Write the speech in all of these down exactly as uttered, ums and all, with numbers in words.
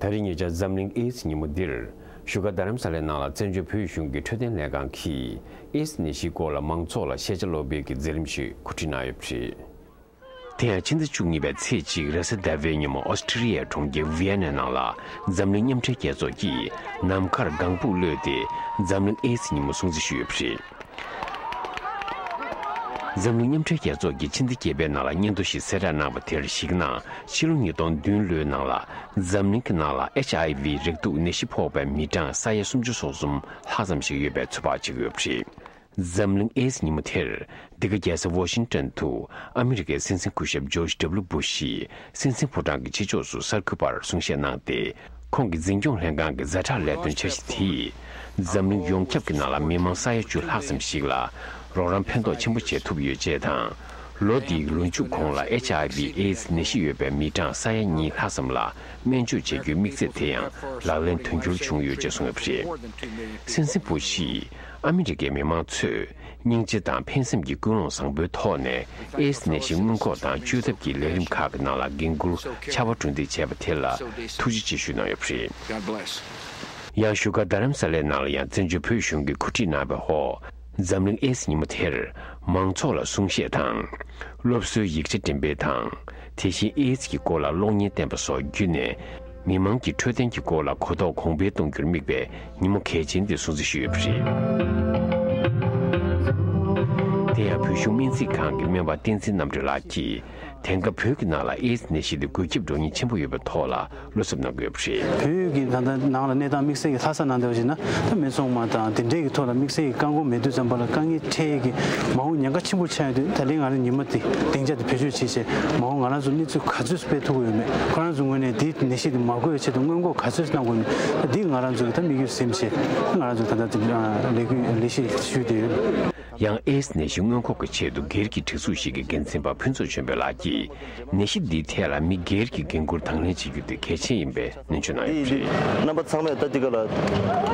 ད་རེས་ཉེ་ཆར་འཛམ་གླིང་ཨེ་ཛི་ཉིན་མོ་འདིར། བཞུགས་སྒར་རྡ་རམ་ས་ལའི་ནང་ལ་བཙན་བྱོལ་བོད་གཞུང་གི་འཕྲོད་བསྟེན་ལྷན་ཁང་གིས་ཨེ་ཛི་ནད་གཞིའི་སྐོར་ལ་མང་ཚོགས་ལ་ཤེས་བྱ་སློབ་སྤེལ་གྱི་མཛད་རིམ་ཞིག་གོ་སྒྲིག་གནང་ཡོད་པ་རེད། དེ་ཡང་ཕྱི་ཟླ་བཅུ་གཉིས་པའི་ཚེས་གཅིག་རེས་གཟའ་ཟླ་བའི་ཉིན་མོ་ཨོ་སི་ཀྲི་ཡའི་གྲོང་ཁྱེར་ཝི་ཡེ་ནའི་ནང་ལ་འཛམ་གླིང་མཉམ་འབྲེལ་རྒྱལ་ཚོགས་ཀྱིས་ནམ་མཁར་ལྒང་ཕུག་གློད་དེ་འཛམ་གླིང་ཨེ་ཛི་ཉིན་མོ་སྲུང་བརྩི་ཞུས་ཡོད་པ་རེད། འཛམ་གླིང་མཉམ་འབྲེལ་རྒྱལ་ཚོགས་ཀྱིས་ཕྱི་ཟླ་བརྒྱད་པའི་ནང་ལ་སྙན་ཐོ་ཞིག་གསལ་བསྒྲགས་གནང་བ་དེར་གཞིགས་ན། ཕྱི་ལོ་ཉིས་སྟོང་བདུན་ལོའི་ནང་ལ་འཛམ་གླིང་གི་ནང་ལ་ཨེཆ་ཨའི་ཝི་རེག་དུག་ནད་གཞི་ཕོག་པའི་མི་གྲངས་ས་ཡ་སུམ་ཅུ་སོ་གསུམ་ལྷག་ཙམ་ཞིག་ཡོད་པའི་ཚོད་དཔག་བྱེད་ཀྱི་ཡོད་པ་རེད། འཛམ་གླིང་ཨེ་ཛི་ཉིན་མོ་དེར་འདི་ག་རྒྱལ་ས་ཝ་ཤིང་ཏོན་དུ་ཨ་མི་རི་ཀའི་སྲིད་འཛིན་སྐུ་ཞབས་ཇོརྗ་ཌབ་ལུ་བུ་ཤིས་སྲིད་འཛིན་ཕོ་བྲང་གི་ཕྱི་ཕྱོགས་སུ་གསར་འགོད་པར་གསུང་བཤད་གནང་སྟེ། ཁོང་གི་འཛིན་སྐྱོང་ལྷན་ཁང་གི་ཛ་དྲག་ལས་དོན་འཆར་གཞི་དེས་འཛམ་གླིང་ཡོངས་ཁྱབ་ཀྱི་ནང་ལ་མི་མང་ས་ཡ་བཅུ་ལྷག་ཙམ་ཞིག་ལ་རོགས་རམ་ཕན་ཐོགས་ཆེན་པོ་བྱེད་ཐུབ་ཡོད་ཅེས་དང་། ལོ་འདིའི་ལོ་མཇུག་གོང་ལ་ཨེཆ་ཨའི་ཝི་ཨེ་ཛི་ནད་གཞི་ཡོད་པའི་མི་གྲངས་ས་ཡ་གཉིས་ལྷག་ཙམ་ལ་སྨན་བཅོས་བྱེད་རྒྱུའི་དམིགས་ཚད་དེ་ཡང་ལག་ལེན་དོན་འཁྱོལ་བྱུང་ཡོད་ཅེས་གསུངས་ཡོད་པ་རེད། སྲིད་འཛིན་བུ་ཤིས་ཨ་མི་རི་ཀའི་མི་མང་ཚོས་སྙིང་རྗེ་དང་ཕན་སེམས་ཀྱི་ཀུན་སློང་བཟང་པོའི་ཐོག་ནས་ཨེ་ཛི་ནད་གཞི་སྔོན་འགོག་དང་བཅོས་ཐབས་ཀྱི་ལས་རིམ་ཁག་གི་ནང་ལ་འགན་འཁུར་ཕྱར་བ་གྲུ་འདེགས་བྱས་པ་དེ་ལ་ཐུགས་རྗེ་ཆེ་ཞུས་གནང་ཡོད་པ་རེད། ཡང་བཞུགས་སྒར་རྡ་རམ་ས་ལའི་ནང་ལ་ཡང་བཙན་བྱོལ་བོད་གཞུང་གིས་གོ་སྒྲིག་གནང་བའི་འོག་འཛམ་གླིང་ཨེ་ཛི་ཉིན་མོ་དེར་མང་ཚོགས་ལ་གསུང་བཤད་དང་། སློབ་གསོའི་ཡིག་ཆ་འགྲེམས་སྤེལ་དང་། དེ་བཞིན་ཨེ་ཛི་ཀྱི་སྐོར་ལ་གློག་བརྙན་བསྟན་པ་སོགས་བརྒྱུད་ནས། མི་མང་གི་འཕྲོད་བསྟེན་གྱི་སྐོར་ལ་གོ་རྟོགས་གོང་འཕེལ་གཏོང་རྒྱུར་དམིགས་པའི་ཉིན་མོ་གལ་ཆེན་དེ་སྲུང་བརྩི་ཞུས་ཡོད་པ་རེད། དེ་ཡང་བོད་གཞུང་སྨན་རྩིས་ཁང་གི་སྨན་པ་བསྟན་འཛིན་རྣམ་གྲོལ་ལགས་ཀྱིས། དེང་སྐབས་བོད་ཀྱི་ནང་ལ་ཨེ་ཛི་ནད་གཞི་དེ་འགོས་ཁྱབ་འགྲོ་ཉེན་ཆེན་པོ་ཡོད་པའི་ཐོག་ལ་བློ་འཚབ་གནང་གི་ཡོད་པ་རེད། བོད་ཀྱི་ད་ལྟ་ནང་ལ་གནས་སྟངས་དམིགས་བསལ་གྱི་ལྷག་བསམ་གནང་བསྡད་པ་ཞིག་ན། ད་སྨན་ཚོང་མ་དང་དེ་འདྲས་ཀྱི་ཐོག་ལ་དམིགས་བསལ་གྱི་བཀག་འགོག་མེད་དུས་ཙམ་པ་ལ་དཀའ་ངལ་འཕྲད་ཀྱི་མ་འོངས་ཉེན་ཁ་ཆེན་པོ་ཆགས་ཡོད་དུས། ད་ལན་ང་རང་ཉི་མ་དེ་སྡིངས་ཆ་དེ་བེད་སྤྱོད་བྱས་བྱས་མ་འོངས་ང་རང་ཚོ་གནས་ཚུལ་ག་ཚོད་སྤེལ་ཐུབ་ཀྱི་ཡོད་མེད། ཁོ་རང་ཚོ་ངོས་ནས་དེའི་ནད་གཞི་དེ་མ་འགོས་ཆེད་དུ་སྔོན་འགོག་ག་ཚོད་གནང་དགོས་མེད། ད་འདི་ང་རང་ཚོ་གི་ད་དམིགས་ཡུལ་ཟིན་བྱས་ང་རང་ཚོ་ད་ལྟ་དེ་ལས་འགུལ་ལས་གཞི་ཞུས་བསྡད་ཡོད། ཡང་ཨེ་ཛི་ནད་གཞི་སྔོན་འགོག་གི་ཆེད་དུ་སྒེར་གྱི་སྒྲིག་འཛུགས་ཤིག་གི་འགན་འཛིན་པ་ཕུན་ཚོགས་ཆོས་འཕེལ་ལགས་ཀྱིས་ནད་གཞི་འདིའི་ཐད་ལ་མི་སྒེར་གྱི་འགན་འཁུར་དང་ལེན་བྱེད་རྒྱུ་དེ་གལ་ཆེན་ཡིན་པའི་ནན་བརྗོད་གནང་ཡོད་པ་རེད། རྣམ་པ་ཚང་མས་ད་འདི་ག་ལ་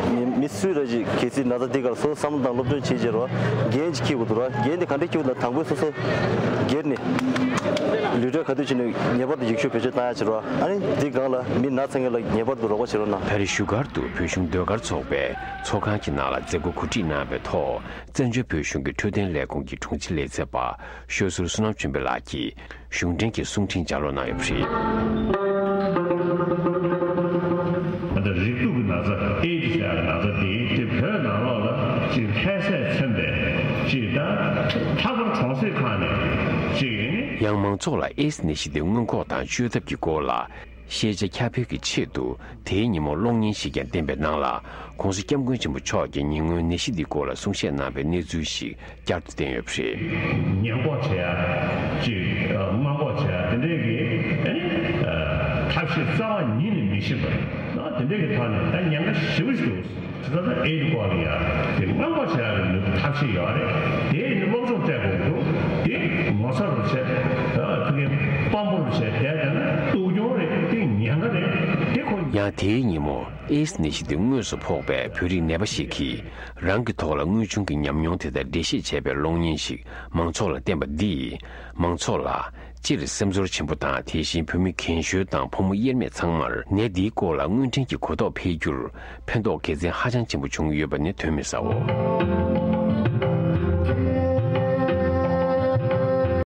མི་མི་སུ་རེ་ཞིག་གལ་སྲིད་ན་ཚ་འདི་ག་ལ་སོ་སོ་བསམ་བློ་དང་སློབ་སྟོན་བྱེད་བྱེད་རོགས་འགན་ཅིག་འཁྱེར་དགོས་འདུག་ར། འགན་དེ་ག་འདྲས་འཁྱེར་དགོས་ན་དང་པོས་སོ་སོ་སྒེར་ནས་ལུས་འབྲེལ་ག་དུས་བྱས་ནས་ངེས་པར་དུ་ཡིག་ཆ་བེད་སྤྱོད་བཏང་ཡ་བྱེད་རོགས། ཨ་ནི་འདི་སྒང་ལ་མི་ན་ཚ་མཁན་ལ་ངེས་པར་དུ་རོགས་པ་བྱེད་རོགས་གནང་། ད་རེས་བཞུགས་སྒར་དུ་བོད་གཞུང་ཟློས་གར་ཚོགས་པའི་ཚོགས་ཁང་གི་ནང་ལ་མཛད་སྒོ་གོ་སྒྲིག་གནང་བའི་ཐོག་བཙན་བྱོལ་བོད་གཞུང་གི་འཕྲོད་བསྟེན་ལས་ཁུངས་ཀྱི་དྲུང་ཆེ་ལས་ཚབ་པ་ཤོད་ཟུར་བསོད་ནམས་ཆོས་འཕེལ་ལགས་ཀྱིས་གཞུང་འབྲེལ་གྱི་གསུང་འཕྲིན་ལྗགས་ཀློག་གནང་ཡོད་པ་རེད། ད་ལྟ་རེག་དུག་གི་ན་ཚ་ཨེ་ཌི་ཟེར་ཡག་གི་ན་ཚ་དེ་དེ་བོད་ནང་ལོགས་ལ་ཅིག་ལྷད་ཟེར་མཚོན་པའི་ཅིག་ད་ལྷག་པར་གྲོང་གསེབ་ཁག་ནས་ཅིག་ཡིན་ནི། ཡང་མང་ཚོགས་ལ་ཨེ་ཌི་ནད་གཞི་དེ་སྔོན་འགོག་དང་བཅོས་ཐབས་ཀྱི་སྐོར་ལ། ཤེས་བྱ་ཁྱབ་སྤེལ་གྱི་ཆེད་དུ་དེའི་ཉིན་མོར་གློག་བརྙན་ཞིག་ཀྱང་བསྟན་པའི་ནང་ལ། ྋགོང་ས་ྋསྐྱབས་མགོན་ཆེན་པོ་མཆོག་གིས་ཉེ་སྔོན་ནད་གཞི་འདིའི་སྐོར་ལ་གསུང་བཤད་གནང་བའི་གནས་ཚུལ་ཞིག་བསྐྱར་དུ་བསྟན་ཡོད་པ་རེད། ཉེན་འགོག་བྱེད་ཡ་ཅིག་སྔོན་འགོག་བྱེད་ཡ་དེ་འདྲའི་གི་ཨ་ནི་ཐབས་ཤེས་རྩ་བ་ཉིད་ནས་མི་ཤེས་པ་དེ་འདྲའི་གི་ཐོག་ནས་ད་ཉེན་ཁ་ཞེ་པོ་ཞིག་འདུག་ད་ལྟ་ཨེ་ཌི་སྐོར་ལ་ཡ་དེ་སྔོན་འགོག་བྱེད་ཡ་གི་ཐབས་ཤེས་ཡོད་རེད། དེ་ནི་སློབ་སྦྱོང་སྤྲད་དགོས་འདུག་དེ་ངོ་ཚ་རུ་བྱས། ད་དེ་གའི་དཔང་པོ་རུ་བྱས་བསྡད་ན་སྡུག་གྱོང་རེད། དེ་ཉེན་ཁ་རེད། དེ་ཁོ། ཡང་དེའི་ཉིན་མོ་ཨེ་ཌི་ནད་གཞི་དེ་དངོས་སུ་ཕོག་པའི་བོད་རིགས་ནད་པ་ཞིག་གིས་རང་གི་ཐོག་ལ་དངོས་བྱུང་གི་ཉམས་མྱོང་དེ་དག་འགྲེལ་བཤད་བྱས་པའི་གློག་བརྙན་ཞིག་མང་ཚོགས་ལ་བསྟན་པ་འདིས་མང་ཚོགས་ལ་སྤྱིར་སེམས་ཚོར་ཆེན་པོ་དང་། དེ་བཞིན་བོད་མི་རྒན་གཞོན་དང་ཕོ་མོ་དབྱེར་མེད་ཚང་མར་ནད་འདིའི་སྐོར་ལ་དངོས་འཕྲིན་གྱི་གོ་རྟོགས་འཕེལ་རྒྱུར་ཕན་ཐོགས་དགེ་མཚན་ཧ་ཅང་ཆེན་པོ་བྱུང་ཡོད་པ་ནི་ཐོན་མི་ཟའོ།